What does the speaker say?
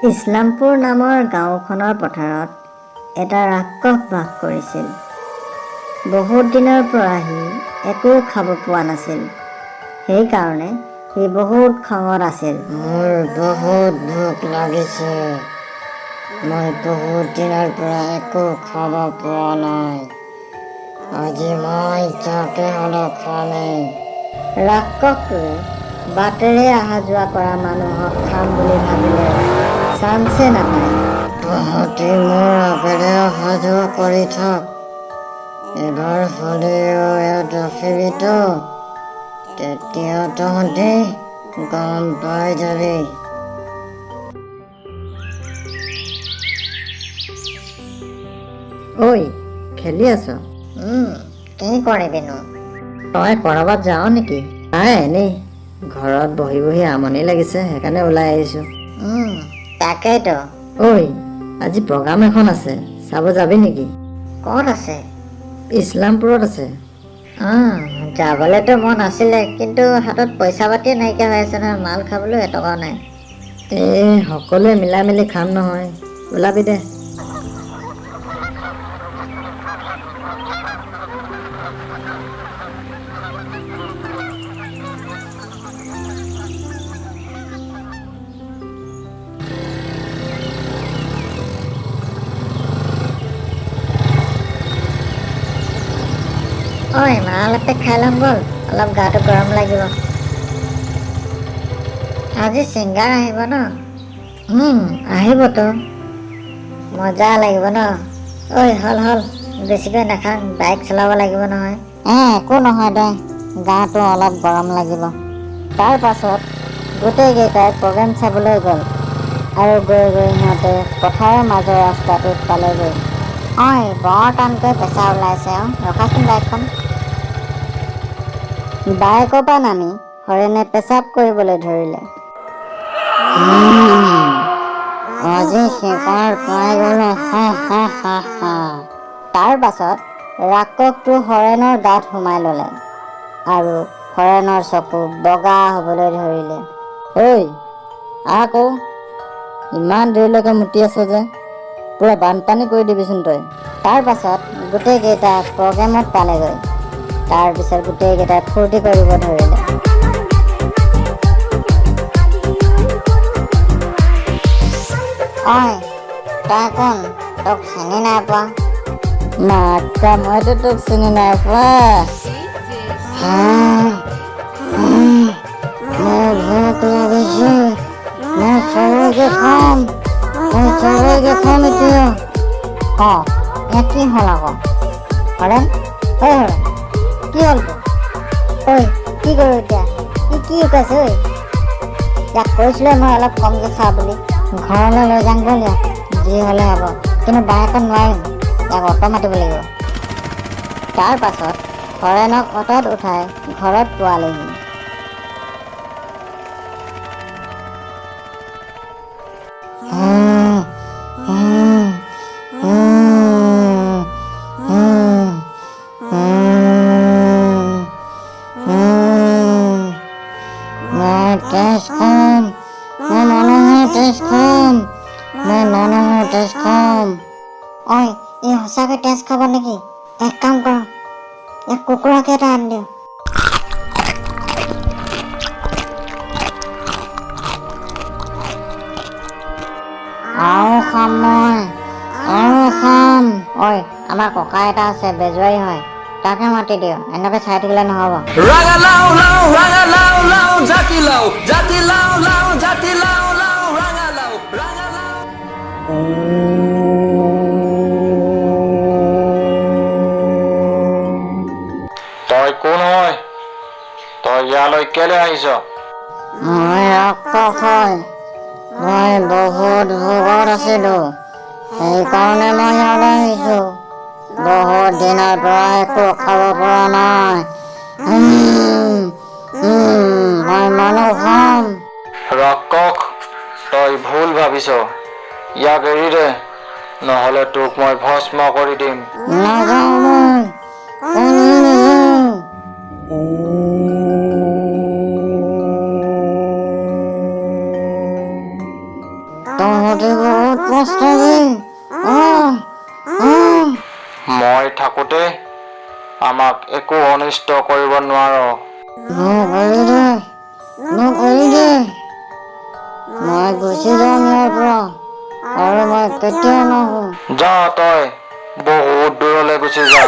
ইছলামপুৰ নামৰ গাঁওখনৰ পথাৰত এটা ৰাক্ষস বাস কৰিছিল। বহুত দিনৰ পৰা সি একো খাব পোৱা নাছিল, সেইকাৰণে সি বহুত খঙত আছিল। মোৰ বহুত ভোক লাগিছে। মই বহুত দিনৰ পৰা একো খাব পোৱা নাই। আজি মই যাকে হ'লেও খামেই। ৰাক্ষসটোৱে বাটেৰে অহা যোৱা কৰা মানুহক খাম বুলি ভাবিলে চান্সে নাপায়। তহঁতি মোৰ আগেৰে অহা যোৱা কৰি থাক। এবাৰ হ'লেও ইয়াত ৰাখিবিতো, তেতিয়া তহঁতি গম পাই যাবি। ঐ, খেলি আছ? কি কৰিবিনো? তই ক'ৰবাত যাৱ নেকি? নাই, এনেই ঘৰত বহি বহি আমনি লাগিছে, সেইকাৰণে ওলাই আহিছোঁ। তাকেইতো। ঐ, আজি প্ৰগ্ৰাম এখন আছে, চাব যাবি নেকি? ক'ত আছে? ইছলামপুৰত আছে। যাবলৈতো মন আছিলে, কিন্তু হাতত পইচা পাতিয়ে নাইকিয়া হৈ আছে নহয়। মাল খাবলৈ এটকাও নাই। এই, সকলোৱে মিলাই মেলি খাম নহয়, ওলাবি দে। ঐ, মাল এপেক খাই ল'ম ব'ল, অলপ গাটো গৰম লাগিব। আজি ছিংগাৰ আহিব ন? আহিবতো। মজা লাগিব ন? ঐ, হ'ল হ'ল, বেছিকৈ নাখাওঁ, বাইক চলাব লাগিব নহয়। একো নহয় দে, গাটো অলপ গৰম লাগিব। তাৰ পাছত গোটেইকেইটাই প্ৰগ্ৰেম চাবলৈ গ'ল আৰু গৈ গৈ সিহঁতে পথাৰৰ মাজৰ ৰাস্তাটোত পালেগৈ। ঐ, বৰ টানকৈ পেচাব ওলাইছে অ', ৰখাচোন বাইকখন। বাইকৰ পৰা নামি হৰেণে পেচাব কৰিবলৈ ধৰিলে। আজি চিকাৰ পাই গ'লো, হা হা হা হা। তাৰ পাছত ৰাক্ষসটো হৰেণৰ গাত সোমাই ল'লে আৰু হৰেণৰ চকু বগা হ'বলৈ ধৰিলে। ঐ, আকৌ ইমান দেৰিলৈকে মুতি আছ যে, পূৰা বানপানী কৰি দিবিচোন তই। তাৰ পাছত গোটেইকেইটা প্ৰগ্ৰেমত পালেগৈ। তাৰপিছত গোটেইকেইটাই ফূৰ্তি কৰিব ধৰিলে। ঐ, তই কোন? তোক চিনি নাই পোৱা। মাকা, মইতো তোক চিনি নাই পোৱা। মোৰ ভোক লাগিছে, মই চবকে খাম, মই চবকে খাম এতিয়া। অঁ, ইয়াত কি হ'ল আকৌ? হৰেণ, ঐ হৰেণ, কি হ'ল তোৰ? ঐ, কি কৰোঁ এতিয়া? ই কি শিকাইছে ঐ? ইয়াক কৈছিলোঁৱে মই অলপ কমকৈ খা বুলি। ঘৰলৈ লৈ যাম ব'ল ইয়াক, যি হ'লে হ'ব, কিন্তু বাইকত নোৱাৰিম, ইয়াক অ'টো মাতিব লাগিব। তাৰ পাছত হৰেণক অ'টোত উঠাই ঘৰত পোৱালেহি। মই তেজ খাম, মই মানুহৰ তেজ খাম, মই মানুহৰ তেজ খাম। ঐ, ই সঁচাকৈ তেজ খাব নেকি? এক কাম কৰোঁ, ইয়াক কুকুৰাকে এটা আনি দিওঁ। আৰু খাম মই, আৰু খাম। ঐ, আমাৰ ককা এটা আছে, বেজুৱাৰী হয়, তাকে মাতি দিওঁ, এনেকৈ চাই থাকিলে নহ'ব। ৰাঙা লাও লাও, ৰাঙা লাও লাও, জাতি লাও, জাতি লাও লাও, জাতি লাও লাও, ৰাঙা লাও, ৰাঙা লাও। তই কোন হয়? তই ইয়ালৈ কেলে আহিছ? মই ৰাক্ষস হয়। মই বহুত ভোকত আছিলো, সেইকাৰণে মই ইয়ালৈ আহিছো। বহুত দিনৰ পৰা একো খাব পৰা নাই। মই মানুহ খাম। ৰাক্ষস, তই ভুল ভাবিছ। ইয়াক এৰি দে, নহ'লে তোক মই ভস্ম কৰি দিম। নাযাওঁ মই, কোনো নাযাওঁ। তহঁতি বহুত পস্তাবি। আহ, আহ। মই থাকোঁতে আমাক একো অনিষ্ট কৰিব নোৱাৰ। মোক এৰি দে, মোক এৰি দে। মই গুচি যাম ইয়াৰ পৰা আৰু মই কেতিয়াও নাহোঁ। যা, তই বহুত দূৰলৈ গুচি যা।